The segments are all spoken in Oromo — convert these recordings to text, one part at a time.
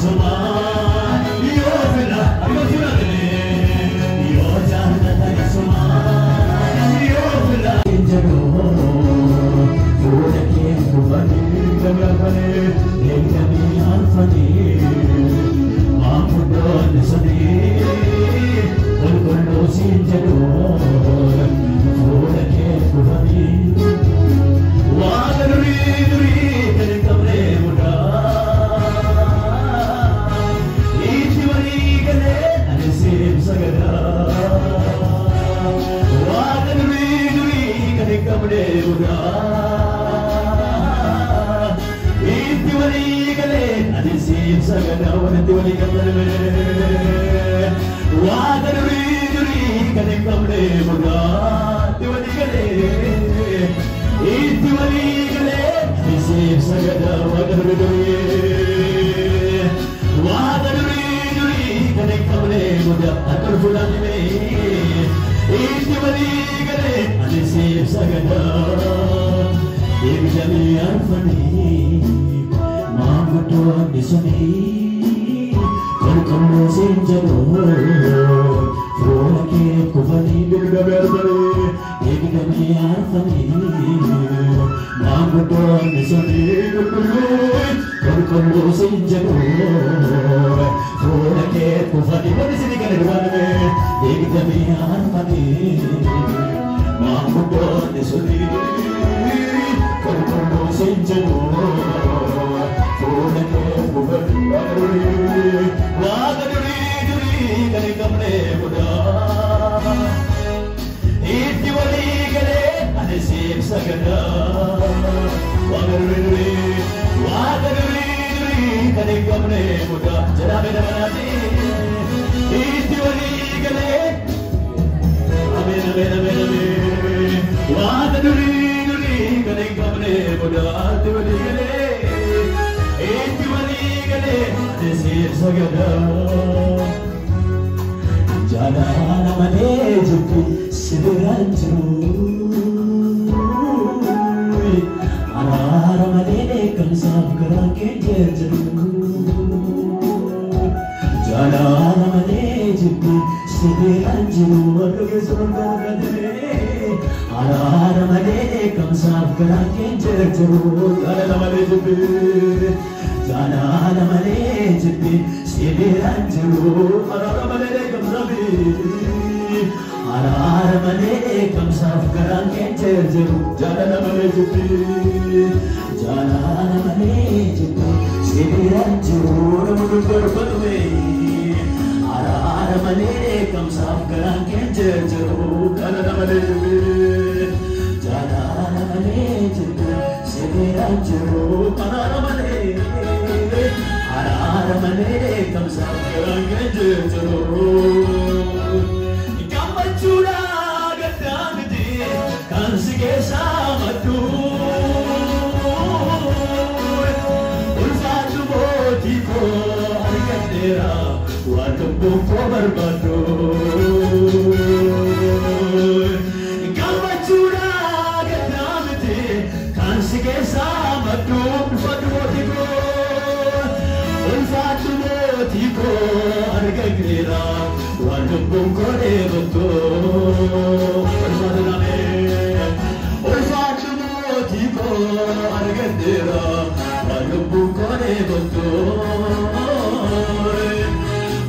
Sumaa yoo fila yoo fila yoo jaallatani sumaa yoo fila jedhu fuula kee kufanii gagarfanii eegdamii arfanii maanguddoonni sunii qulqulluu siin jedhu fuula kee kufanii. Waaqa durii durii kan hin qabne mudaa itti walii galee ani siif sagadaa. Waaqa durii durii kan hin qabne mudaa itti walii galee ani siif sagadaa. Walitti walii galame Waaqa durii durii kan hin qabne mudaa itti walii galee itti walii galee ani siif sagadaa. Waaqa durii durii, Waaqa durii durii kan hin qabne mudaa akka ulfuudhaan himee itti walii galee ani siif sagadaa. Eegdamii arfanii maanguddoonni sunii qulqulluu siin jedhu fuula kee kufanii. Eegdamii arfanii, eegdamii arfanii maanguddoonni sunii qulqulluu qulqulluu siin jedhu fuula kee kufanii. Wanni isinii kana duraan hime eegdamii arfanii maanguddoonni sunii qulqulluu siin jedhu fuula kee kufanii. Waaqa durii durii kan hin qabne mudaa itti walii galee ani siif sagadaa. Waaqa durii durii, Waaqa durii durii kan hin qabne mudaa jedhame dabalaati itti walii galee. Ameen, ameen, ameen, ameen. Waaqa durii durii kan hin qabne mudaa itti walii galee itti walii galee ani siif sagadaa. Jaalala malee jibbi si biraan jiru. Araara malee dheekkamsaaf garaan kee jiru. Jaalala malee jibbi si biraan jiru. Akka keessa barbaadame. Araara malee dheekkamsaaf garaan kee jiru. Jaalala malee jibbi. Jaalala malee jibbi si biraan jiru. Araara malee dheekkamsaaf. Araara malee dheekkamsaaf garaan kee jiru. Jaalala malee jibbi. Jaalala malee jibbi si biraan jiru. Nama barbaadame. Araara malee dheekkamsaaf garaan kee jiru. Jaalala malee jibbi. Jaalala malee jibbi si biraan jiru. Araara malee. Araara malee dheekkamsaaf garaan kee jiru. Gammachuudha gaddaa miti kan si keessaa maddu. Ulfaatu mootii koo argadheera waan lubbuun koo barbaadu. Gammachuudha gaddaa miti kan si keessaa maddu. Ulfaatu mootii koo, ulfaatu mootii koo argadheera waan lubbuun koo dheebottu. Ulfaatu namee, ulfaatu mootii koo argadheera waan lubbuun koo dheebottu.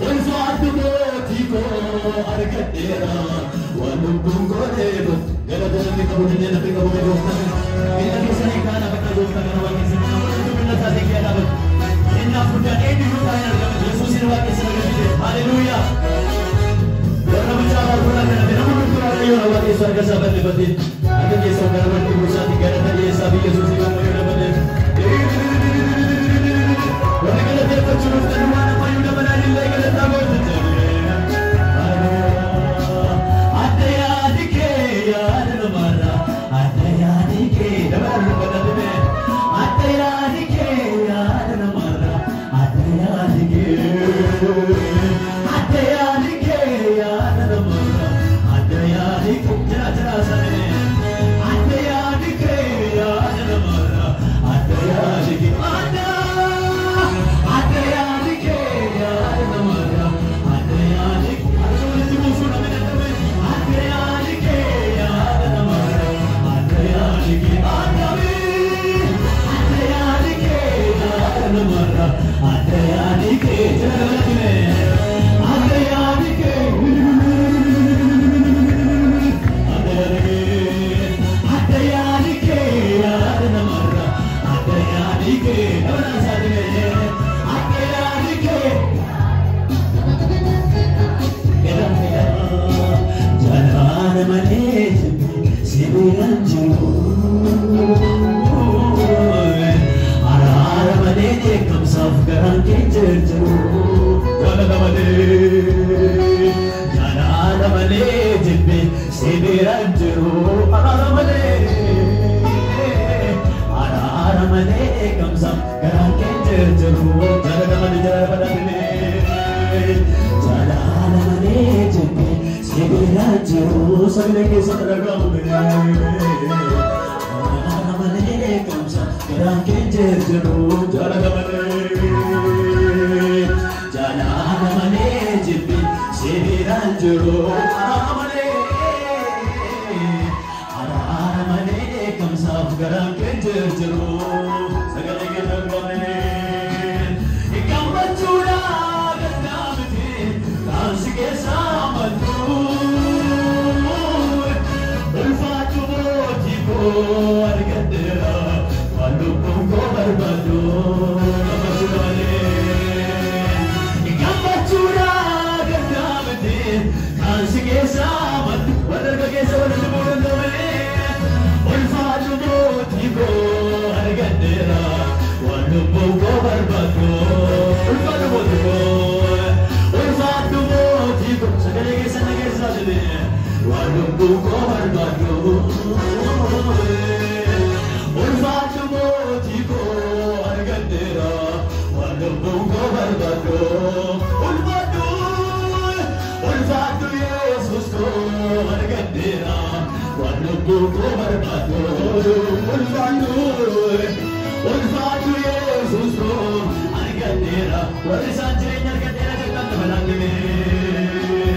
Ulfaatu mootii koo argadheera waan lubbuun koo dheebottu. Galata namni qabu jennee namni qabu gooftaan. Miila keessanii kaana bakka gooftaa kana waaqessan. Namoonni miila isaatiin kee dhaabatu. Innaaf guddaan eenyuyyuu taa'ee argama. Yesuusin waaqessan argamte. Haleluuyaa. Warra mucaa gurraa kana nama hundumtuu Waaqayyoon waaqessu harka isaa bal'ifatee harka keessa gara walitti buusaatiin galata dhiyeessaa fi Yesuusii ammayyuu dabalee. Warri galateeffachuu dhuftan waan ammayyuu dabalaa illee galataa goota. Adda yaadi kee yaada namaarra, adda yaadi kee dabalaa dubbadhatame, adda yaadi kee yaada namaarra, adda yaadi kee, adda yaadi kee yaada namaarra, adda yaadi kee jira jira sanee. malee si biraan jiru. Araara malee dheekkamsaaf garaan kee jirjiru. Jaalala malee, jaalala malee jibbi si biraan jiru. Araara malee, araara malee dheekkamsaaf garaan kee jirjiru. Jaalala malee, jaalala malee, jaalala malee jibbi si biraan jiru. Sagalee keessa dhaga'amu. Araara malee dheekkamsaaf garaan kee jirjiru. Jaalala malee, jaalala malee jibbi si biraan jiru. Araara malee, araara malee dheekkamsaaf garaan kee jirjiru. Sagalee keessa dhaga'amu. Gammachuudha gaddaa miti taansi keessaa maddu. Ulfaatu mootii koo argadheera waan lubbuun koo barbaadu. Gammachuudha malee, gammachuudha gaddaa miti taansi keessaa maddu. Warra harka keessa walitti bu'uu danda'ame. Ulfaatu mootii koo argadheera waan lubbuun koo barbaadu. Ulfaatu mootii koo, ulfaatu mootii koo, sagalee keessa na keessaa jedhee waan lubbuun koo barbaadu. Ulfaatu mootii koo argadheera waan lubbuun koo barbaadu. Ulfaatu, ulfaatu Yesuus koo argadheera waan lubbuun koo barbaadu. Ulfaatu, ulfaatu Yesuus koo argadheera warri isaan jireenya argadheera jettan dabalaan dhibee.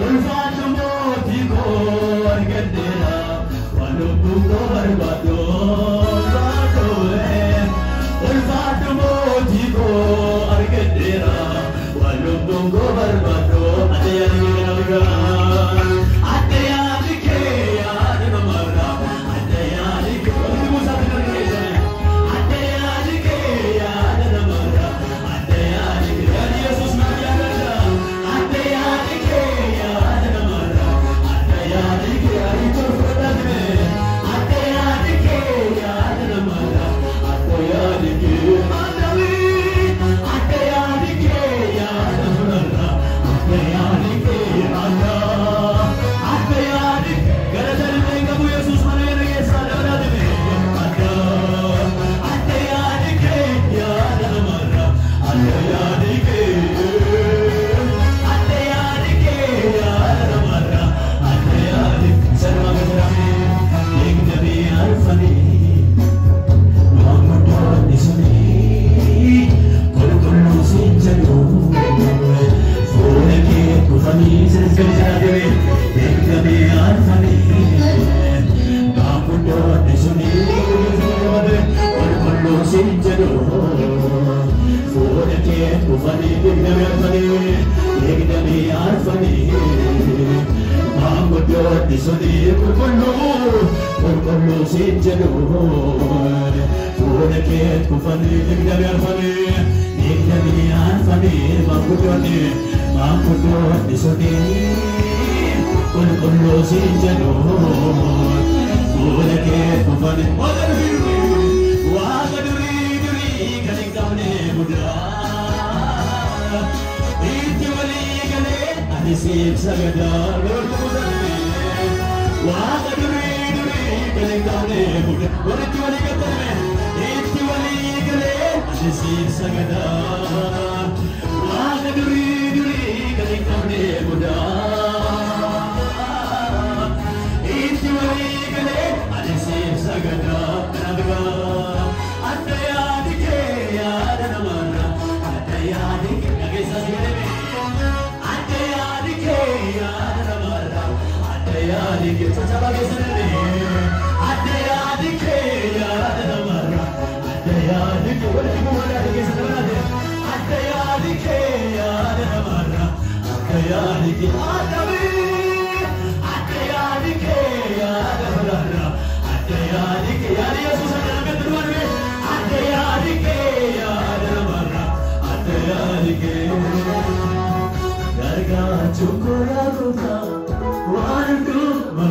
Ulfaatu mootii koo argadheera waan lubbuun koo barbaadu. Ulfaatu, ulfaatu mootii koo argadheera waan lubbuun koo barbaadu. Adda yaadi kee kana biraa, adda yaadi kee yaada namarraa, adda yaadi kee walitti buusaa fi dargaggeessanii. Adda yaadi kee yaada namarraa, adda yaadi kee yaadi Yesuus naaf yaadadha. Adda yaadi kee yaada namarraa, adda yaadi kee yaadi tolfadhaa dhibee. Adda yaadi kee yaada namarraa, adda yaadi kee adda yaadi kee yaada namarraa, adda yaadi kee yaada, adda yaadi gara jallee qabu Yesuus mana kana keessaa dabalaa dhibee. Adda, adda yaadi kee yaada namarraa, adda yaadi kee, adda yaadi kee yaada namarraa, adda yaadi sanuma gajarame eegdamee arfanii. Maanguddoonni suni qulqulluu siin jedhu fuula kee kufanii sirrii jiraatame eegdamee arfanii. Maanguddoonni suni qulqulluu siin jedhu fuula kee kufanii eegdamee arfanii, eegdamee arfanii. Maanguddoonni suni qulqulluu, qulqulluu siin jedhu fuula kee kufanii eegdamee arfanii, eegdamee arfanii. Maanguddoonni, maanguddoonni suni qulqulluu siin jedhu fuula kee kufanii. Waaqa durii durii, waaqa durii durii kan hin qabne mudaa itti walii galee ani siif sagadaa. Waaqa durii durii kan hin qabne mudaa warri itti walii galtame itti walii galee ani siif sagadaa. Waaqa durii durii kan hin qabne mudaa itti walii galee ani siif sagadaa. Kanaaf egaa adda yaadi kee yaada namarraa, adda yaadi kee dhageessaa si galame. Adda yaadi kee yaada namarraa, adda yaadi kee caccabaa keessa darbe. Adda yaadi kee yaada namarraa, adda yaadi kee walitti bu'uura yaada keessa dabalaate. Adda yaadi kee yaada namarraa, adda yaadi kee adda adda yaadi kee yaada namarraa, adda yaadi kee yaadi Yesuus akka namatti dhufe. Adda yaadi kee yaada namarraa, adda yaadi kee. Gargaachuu koo yaa gooftaa waan hundumaa.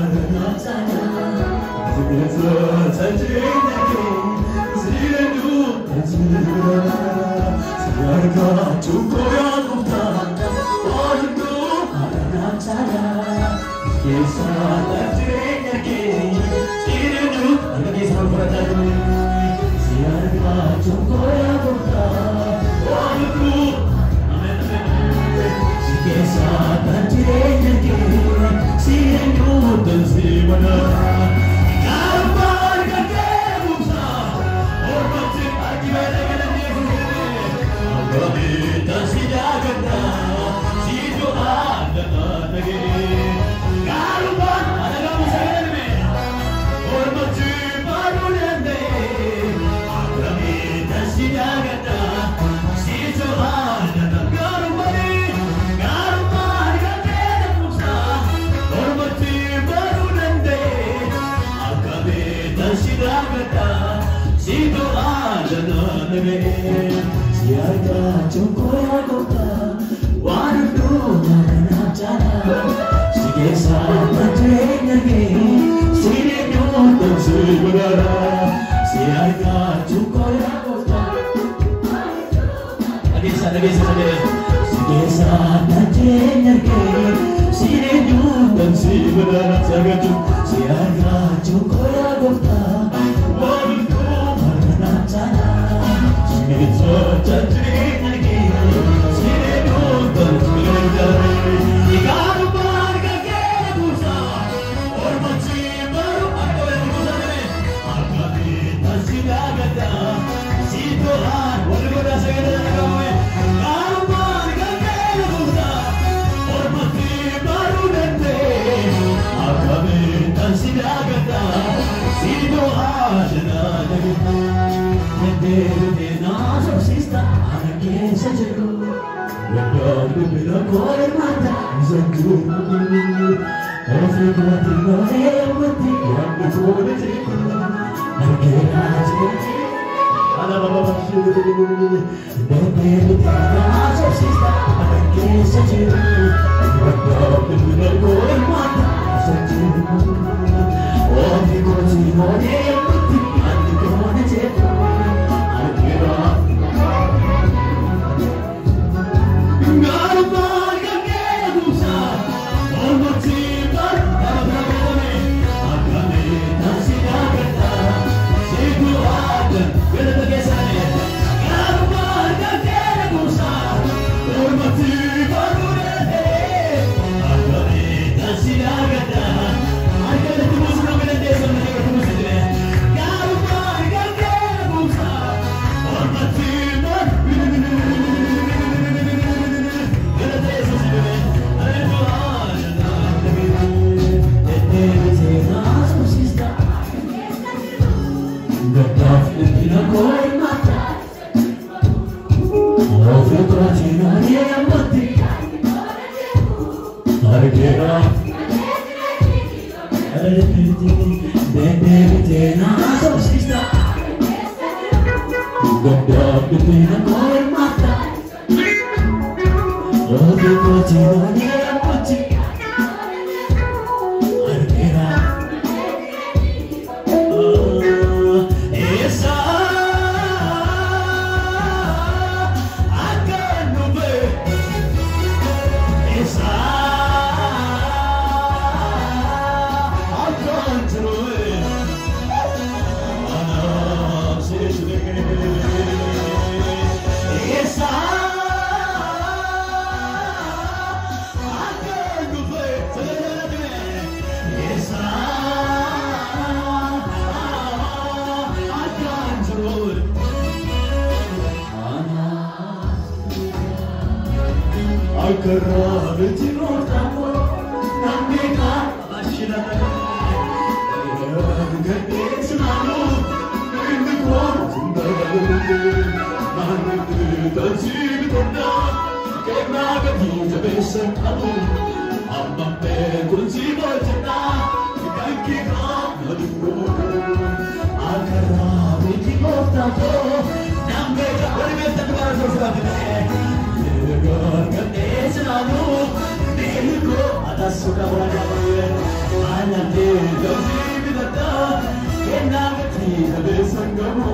Kennaa gatii jabeessa hin qabu.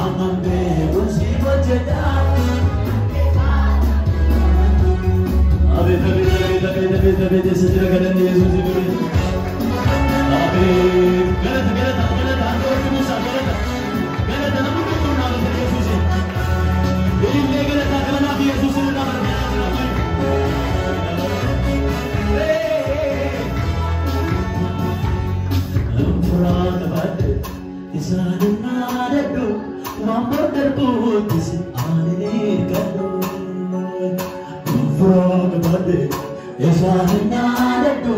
Amman beekuun siif hojjedha. Abeet abeet abeet abeet abeet abeet eessa jira galanni Yesuus bire. Abeet galata galata galata harka walitti buusaa galata galata namni hundumtuu dhaabata Yesuusin. Ilillee galataa kanaaf Yesuusin irraa barbaada jira. Anfuraa qabaadhe isaan hin yaadadhu waan bor darbuuttis ani ni hirkadhu. Anfuraa qabaadhe isaan hin yaadadhu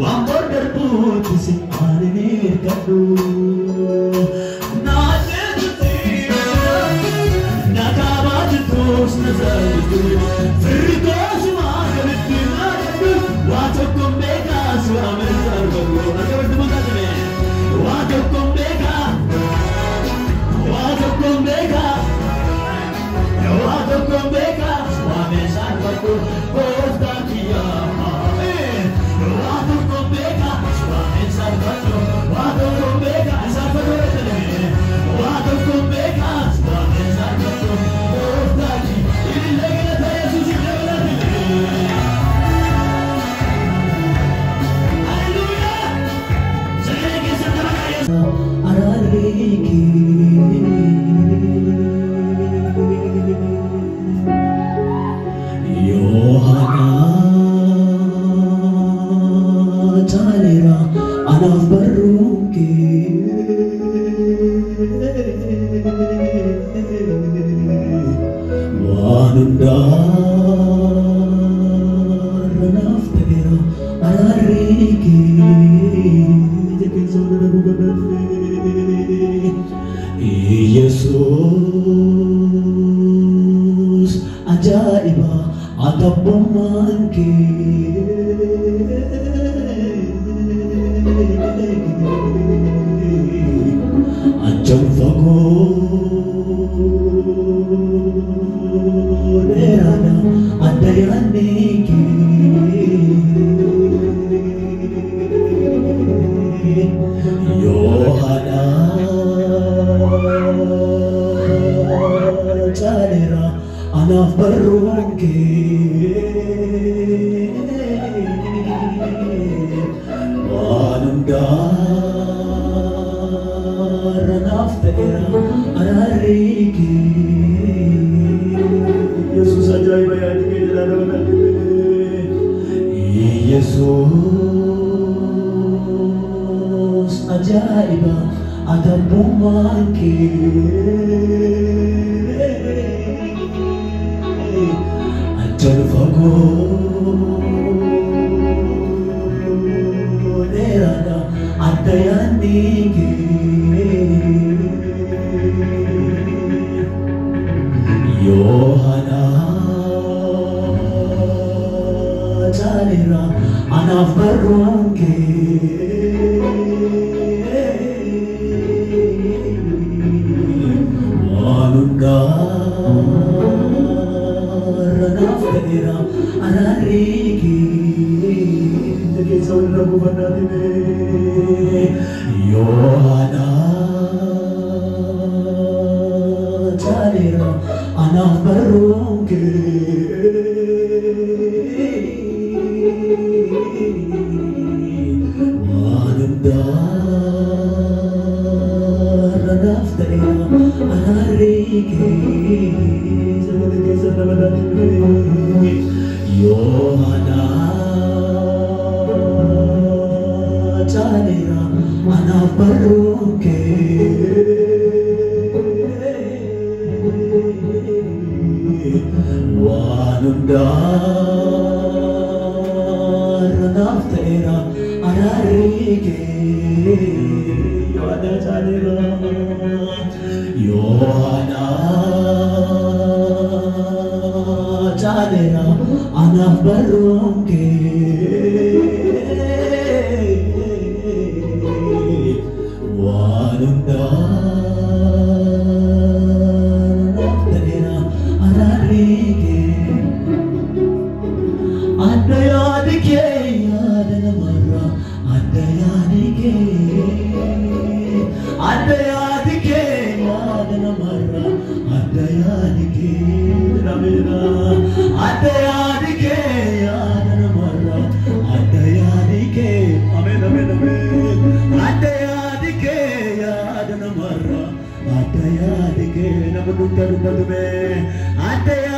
waan bor darbuuttis ani ni hirkadhu. Naakaabaa jirtus na salphistu firri koosuma galitti naadadhu waa tokkoon beekaa suura sarbadhu. Harka walitti buusaa jime. Waa tokkoon beekaa, waa tokkoon beekaa, waa tokkoon beekaa suura sarbadhu gooftaa kiyyaa. Waa tokkoon beekaa suura sarbadhu waa tokkoon beekaa sarbadhu jedhame. Waa tokkoon beekaa suura sarbadhu gooftaa kiyyaa. Ilillee galata Yesuus dabalatime. Hallelujah! Sagalee keessan dabalaa Yesuus. Araarri kee Yohaanaa caaleera anaaf barruun kee waan hundaarra naaf ta'eera araarri kee ija keessa ol dhabuu gaddaatee Yesuus ajaa'iba atabbummaan kee acham fagoo dheeraadha adda yaadni kee Yohaanaa caaleera anaaf barruun kee waan hundaarra naaf ta'eera araarri kee. Yesuus ajaa'iba yaadni kee jedhaa dabalatee. Yesuus ajaa'iba atabbummaan kee achal fagoo dheeraadha adda yaadni kee Yohaanaa caaleera anaaf barruun kee waan hundaarra naaf ta'eera araarri kee Ija keessa walirra buufannaa dhibee. Yohaanaa caaleera anaaf barruun kee waan hundaarra naaf ta'eera araarri kee Sagalee keessa dabalaa dhibee. Yohaanaa caaleera anaaf barruun kee waan hundaarra naaf ta'eera araarri kee. Yohaanaa caaleera. Yohaanaa caaleera anaaf barruun kee waan hundaarra naaf ta'eera araarri kee. Adda yaadi kee yaada namarraa adda yaadi kee Adda yaadi kee nama dugda dubbatume adda.